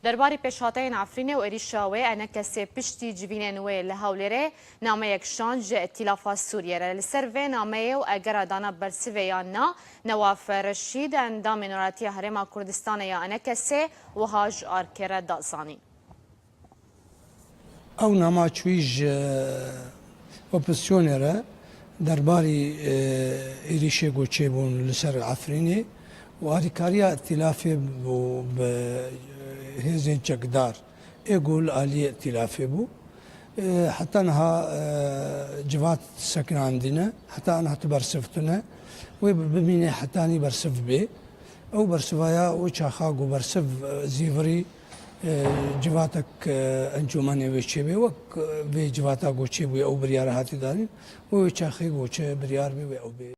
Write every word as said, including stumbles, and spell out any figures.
Derbarî pêşhateyên Efrînê û êrîşa wê ENKSê piştî civînên wê li Hewlêrê nameyek şand ji Îtîlafa Sûriyê re. Li ser vê nameyê û egera dana bersivê yan na, Newaf Reşîd, endamê Noratiya Herêma Kurdistanê ya ENKSê, wiha ji ARKê re da zanîn. Ew nama çûyî ji opozisyonê re derbarî, e, êrîşê ku çêbûn li ser Efrînê û alîkariya îtîlafê bû bi hêzên çekdar ê ku li aliyê îtîlafê bû. E, heta niha, e, civat sekinandîne, heta niha tu bersiv tune. Wê bimîne hetanî bersiv bê. Ew bersivaya û çaxa ku bersiv, e, zîvirî, e, civatek, e, encûmenê wê çêbê, wek, e, vê civata ku çêbûye ew biryara hatî danîn. Wê wê çaxê ku çi biryar bê wê ew bê.